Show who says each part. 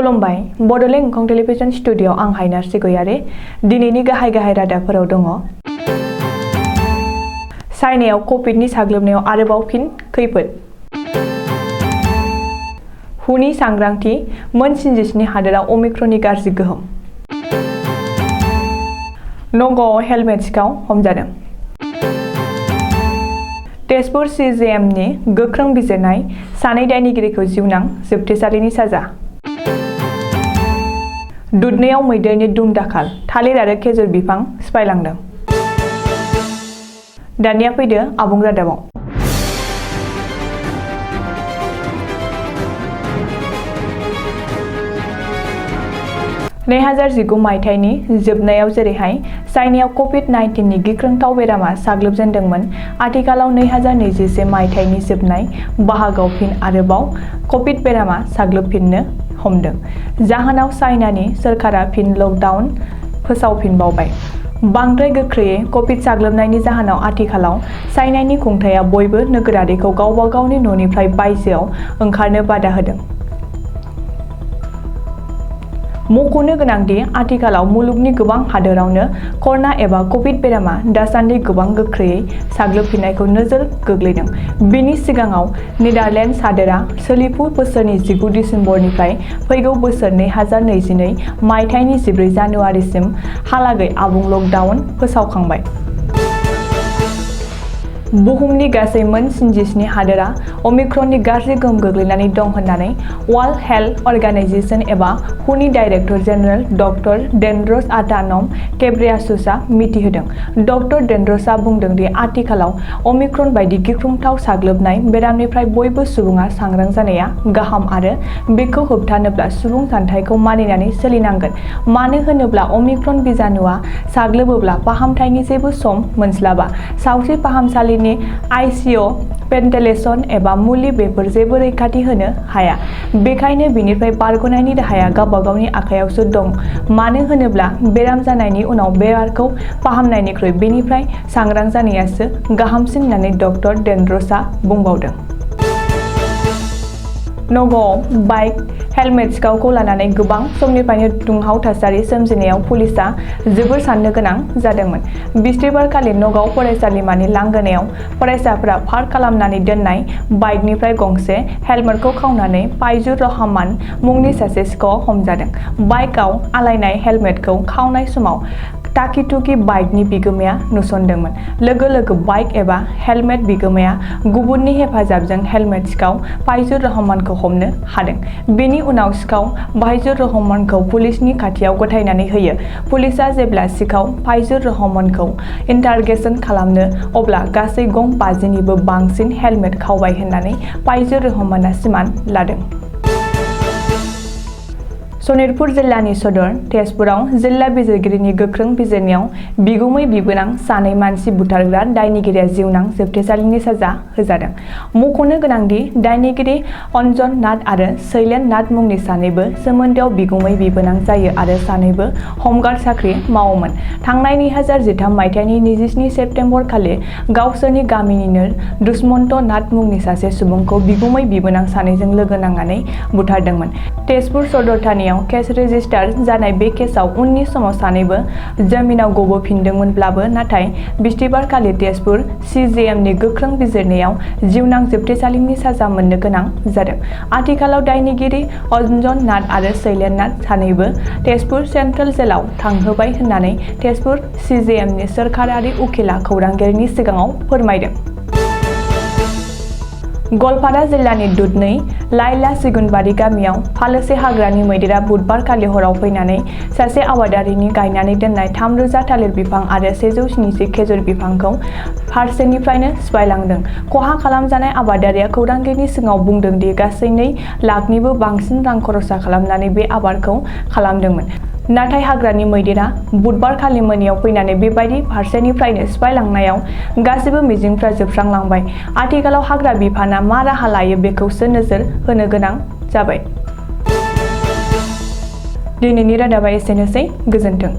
Speaker 1: खुलुमबाय Bodoland एंखं television studio आं हायनार सिगयारि दिनैनि गाहाय रादाबफोराव दङ। चाइनायाव कभिडनि साग्लोबनायाव आरोबाव फिन खैफोद। हुनि सांग्रांथि मोन 47 हादोराव अमिक्रननि गाज्रि गोहोम। नगावआव हेलमेट सिखाव हमजादों। तेजपुर CJMनि गोख्रों बिजिरनाय सानै दायनिगिरिखौ जिउनां जोबथेसालिनि साजा। दुधनैयाव मैदेरनि दुम दाखाल थालिर आरो खेजुर बिफां सिफायलांदों। दानिया फैदो आबुं रादाबाव। 2019 मायथाइनि जोबनायाव जेरैहाय चाइनायाव कभिड-19 नि गिख्रंथाव बेरामा साग्लोबजेनदोंमोन, आथिखालाव 2021 मायथाइनि जोबनाय बाहागोआव फिन आरोबाव कभिड बेरामा साग्लोबफिननो हमदों। जाहोनाव चाइनानि सोरखारा फिन लकडाउन फोसावफिनबावबाय। बांद्राय गोख्रैयै कभिड साग्लोबनायनि जाहोनाव आथिखालाव चाइनानि खुंथाया बयबो नोगोरारिखौ गावबा गावनि न'निफ्राय बायजोआव ओंखारनो बादा होदों। मख'नो गोनांदि आथिखालाव मुलुगनि गोबां हादोरावनो कर'ना एबा कभिड बेरामा दासान्दि गोबां गोख्रैयै साग्लोबफिननायखौ नोजोर गोग्लैदों। बिनि सिगाङाव नेदारलेन्डस हादोरा सोलिफु बोसोरनि 19 दिसेम्बरनिफ्राय फैगौ बोसोर 2022 मायथाइनि 14 जानुवारिसिम हालागै आबुं लकडाउन फोसावखांबाय। बुहुमनि गासै मोन 47 हादोरा अमिक्रननि गाज्रि गोहोम गोग्लैनानै दं होननानै वर्ल्ड हेल्थ अर्गानाइजेशन एबा हुनि director general doctor Tedros Adhanom घेब्रेयेसुसआ मिथिहोदों। डक्टर टेड्रसआ बुंदों दि आथिखालाव अमिक्रन बायदि गिख्रंथाव साग्लोबनाय बेरामनिफ्राय बयबो सुबुङा सांग्रां जानाया गाहाम आरो बेखौ होबथानोब्ला सुबुं सानथायखौ मानिनानै सोलिनांगोन। मानो होनोब्ला अमिक्रन बिजानुआ साग्लोबोब्ला फाहामथायनि जेबो सम मोनस्लाबा। सावस्रि फाहामसालिनि ICU, भेन्टिलेसन एबा मुलि बेफोर जेबो रैखाथि होनो हाया। बेखायनो बिनिफ्राय बारग'नायनि राहाया गावबा गावनि आखायावसो दं। मानो होनोब्ला बेराम जानायनि उनाव बेरामखौ फाहामनायनिख्रुइ बेनिफ्राय सांग्रां जानायासो गाहामसिन होननानै डक्टर टेड्रसआ बुंबावदों। नगावआव बाइक हेलमेट सिखावखौ लानानै गोबां समनिफ्रायनो दुंहाव थासारि सोमजिनायाव पुलिसआ जोबोर साननो गोनां जादोंमोन। बिस्थिबारखालि नगाव फरायसालिमानि लांगोनायाव फरायसाफोरा पार्क खालामनानै दोननाय बाइकनिफ्राय गंसे हेलमेटखौ खावनानै फाइजुर रहमान मुंनि सासे सिखावआ हमजादों। बाइकआव आलायनाय हेलमेटखौ खावनाय समाव टाकि-टुकि बाइकनि बिगोमाया नुसनदोंमोन। लोगो लोगो बाइक एबा हेलमेट बिगोमाया गुबुननि हेफाजाबजों हेलमेट सिखाव फाइजुर रहमानखौ हमनो हादों। बेनि उनाव सिखाव फाइजुर रहमानखौ पुलिसनि खाथियाव गथायनानै होयो। पुलिसआ जेब्ला सिखाव फाइजुर रहमानखौ इन्टारगेसन खालामनो अब्ला गासै गं 50 निबो बांसिन हेलमेट खावबाय होननानै फाइजुर रहमानआ सिमान लादों। सनितपुर जिल्लानि सदर तेजपुराव जिल्ला बिजिरगिरिनि गोख्रों बिजिरनायाव बिगुमै बिबोनां सानै मानसि बुथारग्रा दायनिगिरिया जिउनां जोबथेसालिनि साजा होजादों। मख'नो गोनांदि दायनिगिरि अन्जन नाथ आरो शैलेन नाथ मुंनि सानैबो सोमोन्दोआव बिगुमै बिबोनां जायो आरो सानैबो हमगार्ड साख्रि मावोमोन। थांनाय 2013 मायथाइनि 27 सेप्तेम्बर खालि गावसोरनि गामिनिनो दुष्मन्त नाथ मुंनि सासे सुबुंखौ बिगुमै बिबोनां सानैजों लोगो नांनानै बुथारदोंमोन। तेजपुर सदर थानायाव केस रेजिस्टार जानाय बे केसआव उननि समाव सानैबो जामिनाव गबोफिनदोंमोनब्लाबो नाथाय बिस्थिबारखालि तेजपुर CJMनि गोख्रों बिजिरनायाव जिउनां जोबथेसालिनि साजा मोननो गोनां जादों। आथिखालाव दायनिगिरि अन्जन नाथ आरो शैलेन नाथ सानैबो तेजपुर सेन्ट्रेल जेलाव थांहोबाय होननानै तेजपुर CJMनि सोरखारारि उखिला खौरांगिरिनि सिगाङाव फोरमायदों। गलपारा जिल्लानि दुधनै लाइला सिगुनबारि गामियाव फालोसे हाग्रानि मैदेरा बुधबारखालि हराव फैनानै सासे आबादारिनि गायनानै दोननाय 3,000 थालिर बिफां आरो 170 खेजुर बिफांखौ फारसेनिफ्रायनो सिफायलांदों। खहा खालामजानाय आबादारिया खौरांगिरिनि सिगाङाव बुंदों दि गासै 2 लाखनिबो बांसिन रां खरसा खालामनानै बे आबादखौ खालामदोंमोन। नाथाय हाग्रानि मैदेरा बुधबारखालि मोनायाव फैनानै बेबायदि फारसेनिफ्रायनो सिफायलांनायाव गासैबो मिजिंफ्रा जोबस्रांलांबाय। आथिखालाव हाग्रा बिफानआ मा राहा लायो बेखौसो नोजोर होनो गोनां जाबाय। दिनैनि रादाबा एसेनोसै। गोजोन्थों।